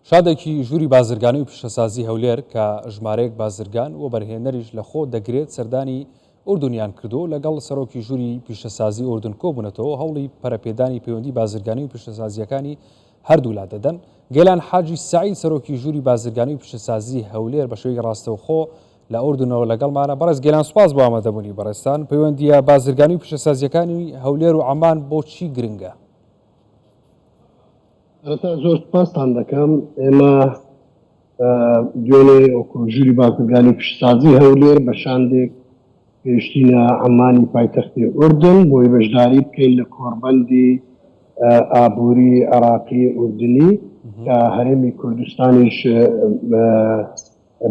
شاندێکی ژووری بازرگانی و پیشەسازی هەولێر کە ژمارەیەک بازرگان و وەبەرهێنەریش لەخۆ دەگرێت سەردانی ئوردنیان کردووە و لەگەڵ سەرۆکی ژووری پیشەسازی ئوردن کۆبوونەتەوە و هەوڵی پەرەپێدانی پەیوەندی بازرگانی و پیشەسازییەکانی هەردوولا دەدەن. گێلان حاجی سەعید سەرۆکی ژووری بازرگانی و پیشەسازی هەولێر بە شێوەیەکی ڕاستەوخۆ لە ئوردنەوە لەگەڵمانە. بەڕێز گێلان سوپاس بۆ ئامادەبوونی بەڕێزتان. پەیوەندییە بازرگانی و پیشەسازییەکانی هەولێر و عەمان بۆچی گرنگە؟ سەرەتا زۆر سوپاستان دەکەم. ئێمە دوێنێ وەکو ژووری بازرگانی و پیشەسازی هەولێر بە شاندێک گەیشتینە عەمانی پایتەختی ئوردن بۆی بەشداری بکەین لە کۆڕبەندی ئابووری عێراقی ئوردنی کە هەرێمی کوردستانیش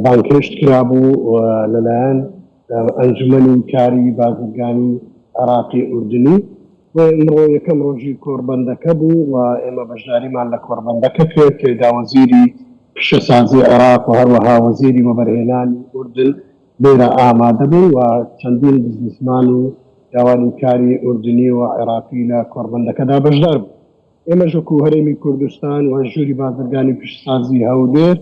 بانگهێشت کرابوو و لەلایەن ئەنجومەنی کاری بازرگانی عێراقی ئوردنی. بۆیە ئمڕۆ یەکەم ڕۆژی کۆڕبەندەکە بوو و ئێمە بەشداریمان لە کۆڕبەندەکە کرد، تێیدا وەزیری پیشەسازی عێراق و هەروەها وەزیری وەبەرهێنانی ئوردن لێرە ئامادە بوون و چەندین بزنسمان و پیاوانی کاری ئوردنی و عێراقی لە کۆڕبەندەکەدا بەشدار بوون. ئێمەش وەکو هەرێمی کوردستان و ژووری بازرگانی و پیشەسازی هەولێر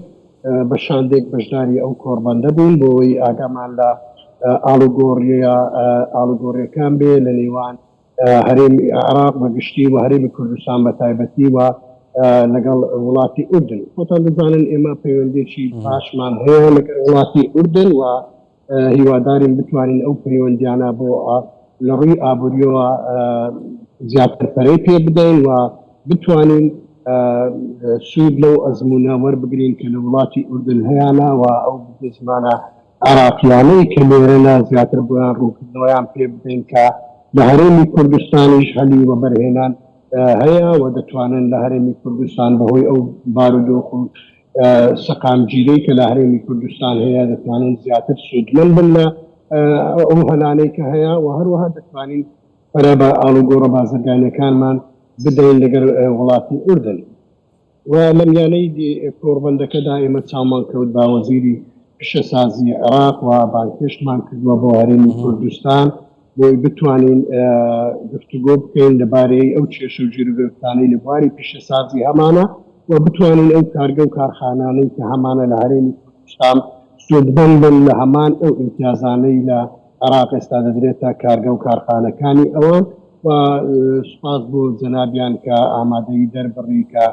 بە شاندێک بەشداری ئەو کۆڕبەندە بووین بۆ ئەوەی ئاگامان لە ئاڵوگۆڕیە ئاڵوگۆڕیەکان بێ لە نێوان هەرێمی عێراق بە گشتی و هەرێمی کوردستان بە تایبەتی و لەگەڵ وڵاتی ئوردن. خۆتان دەزانن ئێمە پەیوەندیەکی باشمان هەیە لەگەڵ وڵاتی ئوردن و هیوادارین بتوانین ئەو پەیوەندیانە بۆ لە ڕووی ئابووریەوە زیاتر پەرەی پێ بدەین و بتوانین سوود لەو ئەزموونە وەربگرین کە لە وڵاتی ئوردن هەیانە و ئەو بزنسمانە عێراقیانەی کە لێرەنە زیاتر بۆیان ڕوونکردنەوەیان پێ بدەین کە لە هەرێمی کوردستانیش هەلی وەبەرهێنان هەیە و دەتوانن لە هەرێمی کوردستان بەهۆی ئەو بارودۆخ و سەقامگیرەی کە لە هەرێمی کوردستان هەیە دەتوانن زیاتر سوودمەند بن لە ئەو هەلانەی کە هەیە و هەروەها دەتوانین پەرە بە ئاڵوگۆڕە بازرگانیەکانمان بدەین لەگەر وڵاتی ئوردن و لە میانەی کۆڕبەندەکەدا ئێمە چاومان کەوت بە وەزیری پیشەسازی عێراق و بانگهێشتمان کردووە بۆ هەرێمی کوردستان بۆی بتوانین گفتوگۆ بکەین لەبارەی ئەو کێشە و گیروگرفتانەی لە بواری پیشەسازی هەمانە و بتوانین ئەو کارگە و کارخانانەی کە هەمانە لە هەرێمی کوردستان سوودمەند بن لە هەمان ئەو ئیمتیازانەی لە عێراق ئێستا دەدرێتە کارگە و کارخانەکانی ئەوان و سوپاس بۆ جەنابیان کە ئامادەیی دەربڕی کە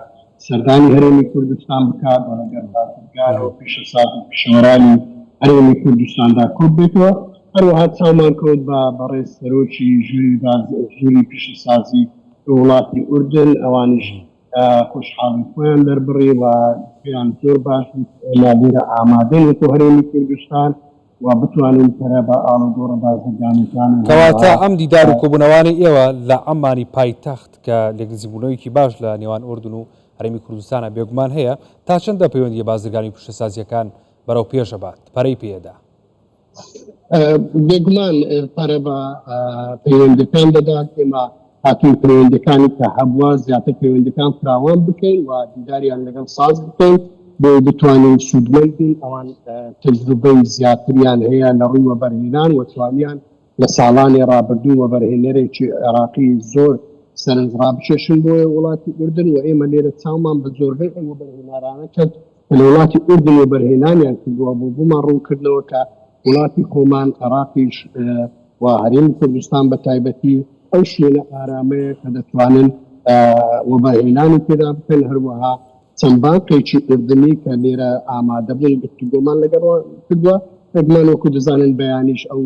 سەردانی هەرێمی کوردستان بکات و لەگەڵ بازرگان و پیشەساز و پیشەوەرانی هەرێمی کوردستاندا کۆببێتەوە. هەروەها چاومان کەوت بە بەڕێز سەرۆکی ژووری باز ژووری پیشەسازی وڵاتی ئوردن، ئەوانیش خۆشحاڵی خۆیان دەربڕی و پێیان زۆر باش بوو کە ئێمە لێرە ئامادەین وەکو هەرێمی کوردستان و بتوانین پەرە بە ئاڵوگۆڕە بازرگانیەکان و کەواتە هەروەها ئەم دیدار و کۆبوونەوانەی ئێوە لە عەممانی پایتەخت کە لێکنزیکبوونەوەیەکی باش لە نێوان ئوردن و هەرێمی کوردستانە بێگومان هەیە، تا چەندە پەیوەندییە بازرگانی و پیشەسازییەکان بەرەو پێش ئەبات، پەرەی پێ ئەدا؟ بێگومان پەرە بە پەیوەندیەکان دەدات، ئێمە هاتووین پەیوەندیەکانی کە هەبووە زیاتر پەیوەندیەکان فراوان بکەین و دیداریان لەگەڵ ساز بکەین بۆی بتوانین سوودمەند بین، ئەوان تەجروبەی زیاتریان هەیە لە ڕووی وەبەرهێنان و توانیان لە ساڵانی ڕابردوو وەبەرهێنەرێکی عێراقی زۆر سەرنج ڕابکێشن بۆ وڵاتی ئوردن و ئێمە لێرە چاومان بە زۆربەی ئەو وەبەرهێنارانە کەوت کە لە وڵاتی ئوردن وەبەرهێنانیان کردووە بۆ بۆمان ڕوونکردنەوە کە وڵاتی خۆمان عێراقیش و هەرێمی کوردستان بە تایبەتی ئەو شوێنە ئارامەیە کە دەتوانن وەبەرهێنانی تێدا بکەن هەروەها چەند بانقێکی ئوردنی کە لێرە ئامادەبوون گفتوگۆمان لەگەڵ کردووە بێگومان وەکو دەزانن بەیانیش ئەو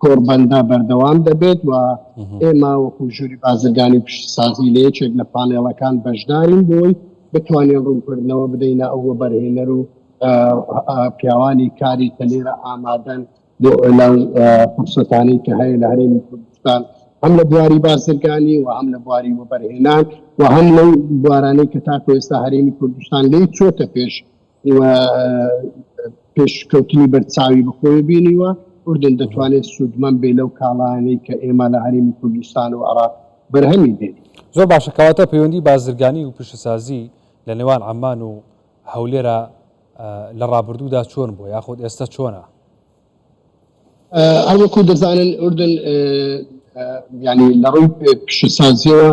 کۆڕبەندە بەردەوام دەبێت و ئێمە وەکو ژووری بازرگانی و پیشەسازی لە یەکێک لە پانێڵەکان بەشدارین بۆی بتوانین ڕوونکردنەوە بدەینە ئەو وەبەرهێنەر و پیاوانی کاری کە لێرە ئامادەن بۆ لەو فرسەتانەی کە هەیە لە هەرێمی کوردستان هەم لە بواری بازرگانی و هەم لە بواری وەبەرهێنان و هەم لەو بوارانەی کە تاکو ئێستا هەرێمی کوردستان لێی چۆتە پێش و پێشکەوتنی بەرچاوی بەخۆی بینیوە، ئوردن دەتوانێت سوودمەند بێت لەو کاڵایانەی کە ئێمە لە هەرێمی کوردستان و عێراق بەرهەمی دێنین. زۆر باشە، کەواتە پەیوەندی بازرگانی و پیشەسازی لە نێوان عەممان و هەولێرا لە ڕابردوودا چۆن بووە یاخود ئێستا چۆنە؟ هەروەکو دەزانن ئوردن یانی لە ڕووی پیشەسازیەوە.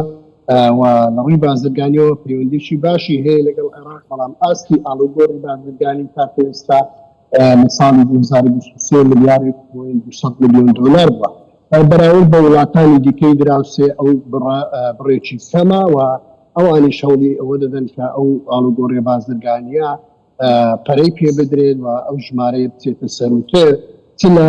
و لە ڕووی بازرگانیەوە پەیوەندیی باشی هەیە لەگەڵ عێراق، بەڵام ئاستی ئاڵوگۆڕی بازرگانی تاکو ئێستا لە ساڵی 2023 ملیارێک point 200 ملیۆن دۆلار بووە. بەراورد بە وڵاتانی دیکەی دراوسێ ئەو بڕە بڕێکی کەمە و ئەوانیش هەوڵی ئەوە دەدەن کە ئەو ئاڵوگۆڕیە بازرگانیە پەرەی پێ بدرێت و ئەو ژمارەیە بچێتە سەرووتر، چ لە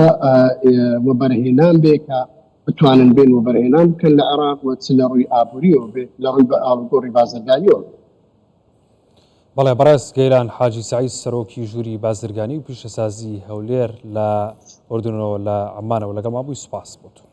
وەبەرهێنان بێ کە بتوانن بێن وەبەرهێنان بکەن لە عێراق و چ لە ڕووی ئابووریەوە بێت، لە ڕووی ئاڵوگۆڕی بازرگانیەوە بێت. بەڵێ بەڕێز گەیلان حاجی سەعید سەرۆکی ژووری بازرگانی و پیشەسازی هەولێر لە ئوردنەوە لە عەممانەوە لەگەڵمان بووی سوپاس بۆ تۆ.